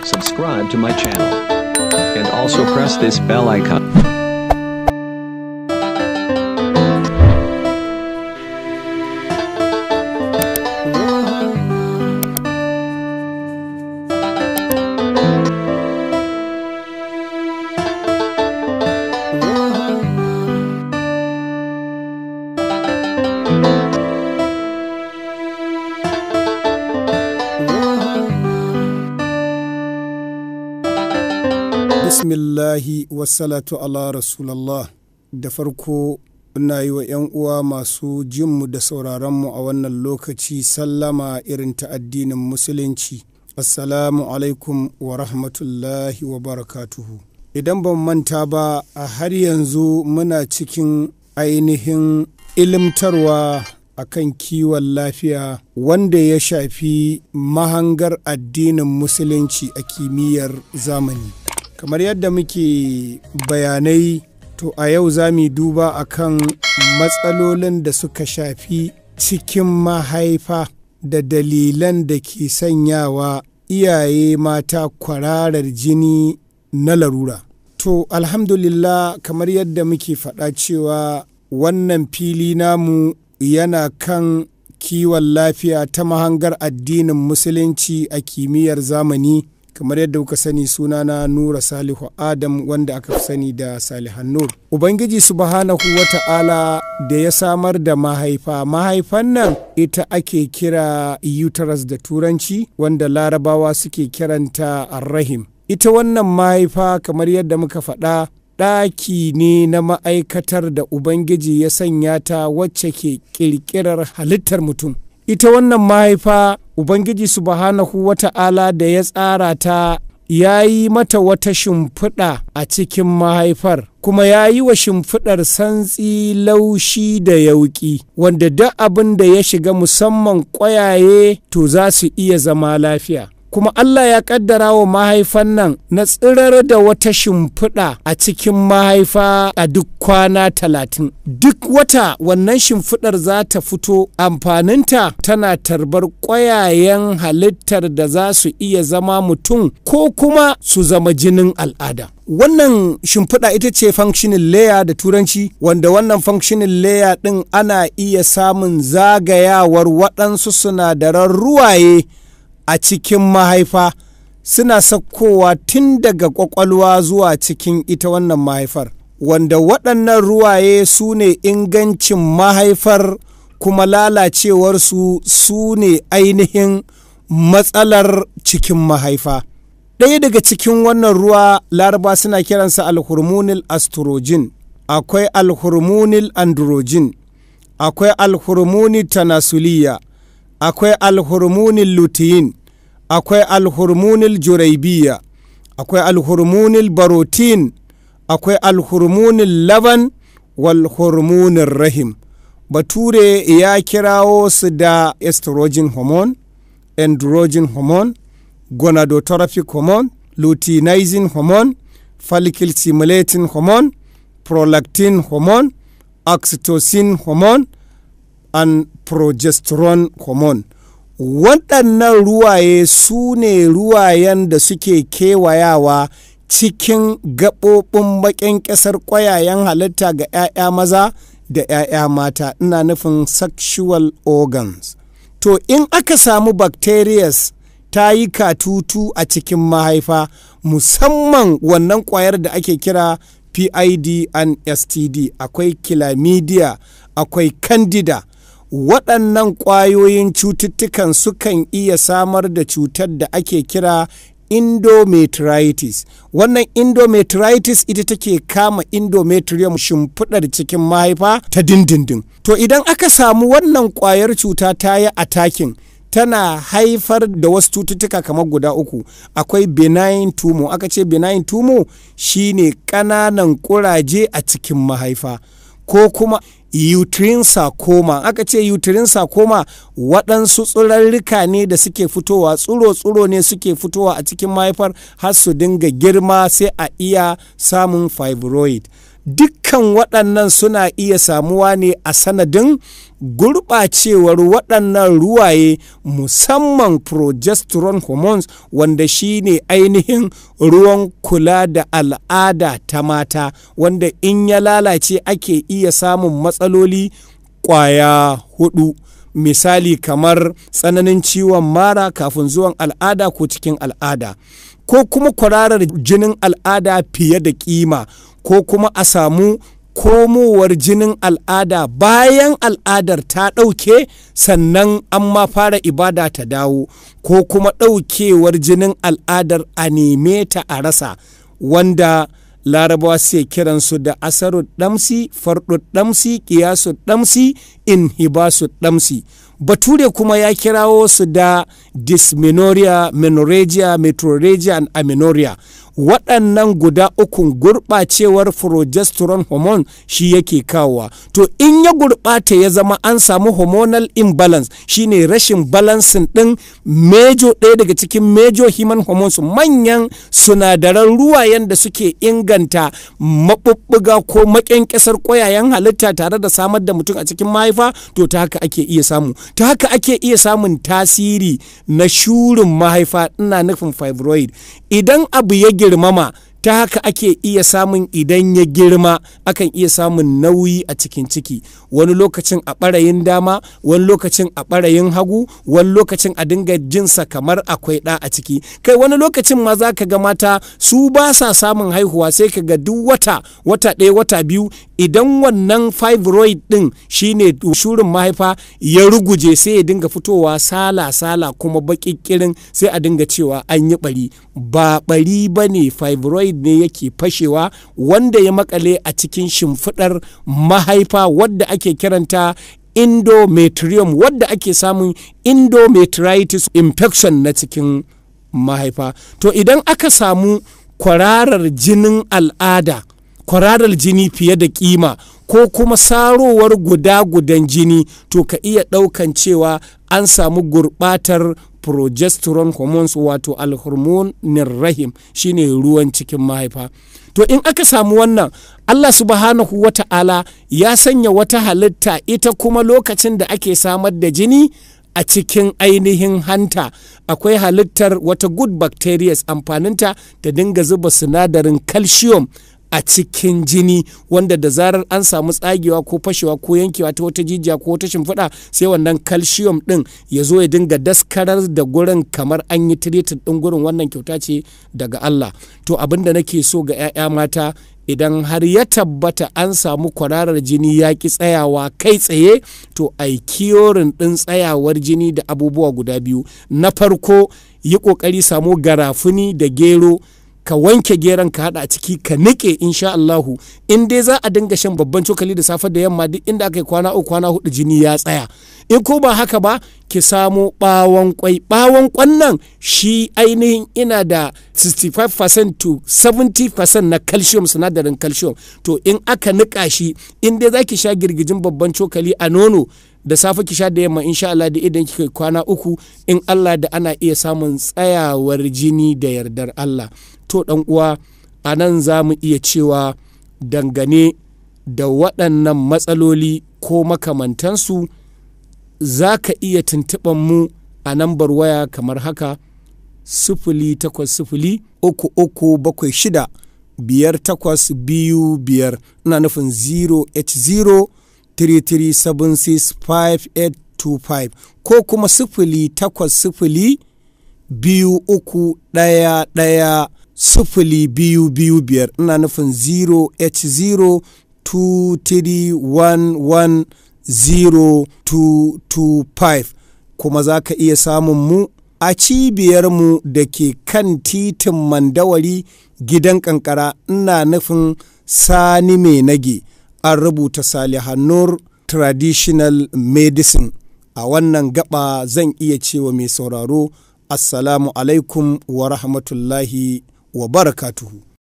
Subscribe to my channel. And also press this bell icon. Bismillahi wassalatu ala rasulallah. Da farko ina yi wa 'yan uwa masu jinmu da sauraronmu a wannan lokaci sallama irin ta addinin Musulunci. Assalamu alaikum wa rahmatullahi wa barakatuhu. Idan ban manta ba, a har yanzu muna cikin ainihin ilimtarwa akan kiwon lafiya wanda ya shafi mahangar addinin Musulunci a kimiyyar zamani. Kamar yadda muke bayanai, to a yau za mu duba akan matsalolin da suka shafi cikin mahaifa da dalilan da ke sanyawa iyaye mata kwararar jini na larura. To alhamdulillah, kamar yadda muke faɗa cewa wannan fili namu yana kan kiwon lafiya ta mahangar addinin Musulunci a kimiyyar zamani. Kamar yadda kuka sani, sunana Nura Salihu Adam, wanda aka fi sani da Salihan Nur. Ubangiji Subhanahu wa Ta'ala da ya samar da mahaifa, mahaifan nan ita ake kira uterus da Turanci, wanda Larabawa suke kiranta arrahim. Ita wannan mahaifa, kamar yadda muka faɗa, ɗaki ne na ma'aikatar da Ubangiji ya sanya ta, wacce ke ƙirƙirar halittar mutum. Ita wannan mahaifa, Ubangiji Subhanahu wa Ta'ala da ya tsara ta, ya yi mata wata shimfiɗa a cikin mahaifar, kuma ya yi wa shimfiɗar santsi, laushi da yauƙi, wanda duk abin da ya shiga, musamman ƙwayaye, to za su iya zama lafiya. Kuma Allah ya kaddara wa mahaifan nan na tsirar da wata shimfiɗa a cikin mahaifa a duk kwana 30. Duk wata wannan shimfiɗar za ta fito. Amfaninta, tana tarbar ƙwayayen halittar da za su iya zama mutum ko kuma su zama jinin al'ada. Wannan shimfiɗa ita ce functional layer da Turanci, wanda wannan functional layer ɗin ana iya samun zagayawar waɗansu sinadaran ruwaye a cikin mahaifa, suna sakkowa tun daga kwakwalwa zuwa cikin ita wannan mahaifar, wanda waɗannan ruwaye su ne ingancin mahaifar, kuma lalacewarsu su ne ainihin matsalar cikin mahaifa. Ɗaya daga cikin wannan ruwa, Laraba suna kiransa alhormonal estrogen, akwai alhormonal androgen, akwai alhormonal tanasuliya, akwai alhormonal lutein, akwai alhormonal juraibiya, akwai alhormonal barotin, akwai alhormonal laban wal hormonal rahim. Bature ya kirawo su da estrogen hormone, androgen hormone, gonadotropic hormone, luteinizing hormone, follicle stimulating hormone, prolactin hormone, oxytocin hormone and progesterone hormone. Waɗannan ruwaye su ne ruwayen da suke kewayawa cikin gaɓoɓin baƙin ƙasar ƙwayayen halitta ga 'ya'ya maza da 'ya'ya mata, ina nufin sexual organs. To in aka samu bacterias ta yi katutu a cikin mahaifa, musamman wannan ƙwayar da ake kira PID and STD, akwai chlamydia, akwai candida, waɗannan ƙwayoyin cututtukan sukan iya samar da cutar da ake kira endometritis. Wannan endometritis ita take kama endometrium, shimfiɗar cikin mahaifa ta dindindin. To idan aka samu wannan ƙwayar cuta ta yi attacking, tana haifar da wasu cututtuka kamar guda uku. Akwai benign tumor. Aka ce benign tumor shine ƙananan ƙuraje a cikin mahaifa, ko kuma uterine sarcoma. Aka ce uterine sarcoma, waɗansu tsirarrika ne da suke fitowa, tsuro-tsuro ne suke fitowa a cikin mahaifar har su dinga girma, sai a iya samun fibroid. Dukkan waɗannan suna iya samuwa ne a sanadin gurɓacewar waɗannan ruwaye, musamman progesterone hormones, wanda shi ne ainihin ruwan kula da al'ada ta mata, wanda in ya lalace ake iya samun matsaloli ƙwaya 4. Misali kamar tsananin ciwon mara kafin zuwan al'ada ko cikin al'ada, ko kuma kwararar jinin al'ada fiye da kima, ko kuma a samu komowar jinin al'ada bayan al'adar ta ɗauke sannan an ma fara ibada ta dawo, ko kuma ɗaukewar jinin al'adar a neme ta a rasa, wanda Larabawa suke kiransu da asaru ɗamsi, farɗu ɗamsi, ƙiyasu ɗamsi, inhibasu ɗamsi. Bature kuma ya kirawo su da dysmenorrhea, menorrhagia, metrorrhagia and amenorrhea. Waɗannan guda ukun gurɓacewar progesterone hormone shi yake kawowa. To in ya gurɓata ya zama an samu hormonal imbalance, shine rashin balancing ɗin major, ɗaya daga cikin major human hormones, manyan sinadaran ruwayen da suke inganta maɓuɓɓuga ko maƙyanƙyasar ƙwayayen halitta tare da samar da mutum a cikin mahaifa. To ta haka ake iya samu, ta haka ake iya samun tasiri na shurin mahaifa, ina nufin fibroid. Idan abu ya girmama, ta haka ake iya samun, idan ya girma akan iya samun nauyi a cikin ciki, wani lokacin a ɓarayin dama, wani lokacin a ɓarayin hagu, wani lokacin a dinga jinsa kamar akwai ɗa a ciki. Kai, wani lokacin ma za ka ga mata su ba sa samun haihuwa, sai ka ga duk wata, wata ɗaya, wata biyu, idan wannan fibroid ɗin, shine shurin mahaifa, ya ruguje, sai ya dinga fitowa sala sala kuma baƙiƙirin, sai a dinga cewa an yi ɓari. Ba ɓari ba ne, fibroid ne yake fashewa wanda ya makale a cikin shimfiɗar mahaifa wadda ake kiranta endometrium, wadda ake samun endometritis infection na cikin mahaifa. To idan aka samu kwararar jinin al'ada, kwararar jini fiye da kima, ko kuma sarowar guda-gudan jini, to ka iya ɗaukan cewa an samu gurɓatar progesterone hormones, wato alhormonin rahim, shine ruwan cikin mahaifa. To in aka samu wannan, Allah Subhanahu wa Ta'ala ya sanya wata halitta, ita kuma lokacin da ake samar da jini a cikin ainihin hanta, akwai halittar wata good bacteria, amfaninta ta dinga zuba sinadarin calcium a cikin jini, wanda da zarar an samu tsagewa ko fashewa ko yankewa ta wata jijiya ko wata shimfiɗa, sai wannan calcium ɗin ya zo ya dinga daskarar da gurin kamar an yi treating ɗin gurin. Wannan kyauta ce daga Allah. To abin da nake so ga 'ya'ya mata, idan har ya tabbata an samu kwararar jini ya ki tsayawa kai tsaye, to ai curing ɗin tsayawar jini da abubuwa guda biyu. Na farko, yi ƙoƙari samu garafuni da gero, ka wanke geron, ka hada a ciki, ka nike. Insha Allahu, in dai za a dinga shan babban cokali da safe da yamma, duk inda aka yi kwana 3, kwana 4, jini ya tsaya. In ko ba haka ba, ki samo bawon kwai. Bawon kwan nan shi ainihin ina da 65% to 70% na calcium, sinadarin calcium. To in aka nika shi, in dai zaki sha girgijin babban cokali a nono da safe, ki sha da yamma, insha Allah da idan kika kwana 3, in Allah da ana iya samun tsayawar jini da yardar Allah. To dan uwa, a nan za mu iya cewa dangane da waɗannan matsaloli ko makamantansu, za ka iya tuntuɓan mu a nambar waya kamar haka: 08033765825. Ina nufin 0h0 33765825, ko kuma 08023110225. Ina nufin 0h0 23110225. Kuma za ka iya samun mu a cibiyarmu da ke kan titin Mandawari, Gidan Kankara, ina nufin Sani Mai Nage, an rubuta Salihannur Traditional Medicine. A wannan gaba zan iya cewa mai sauraro, assalamu alaikum wa rahmatullahi wa barakatuhu.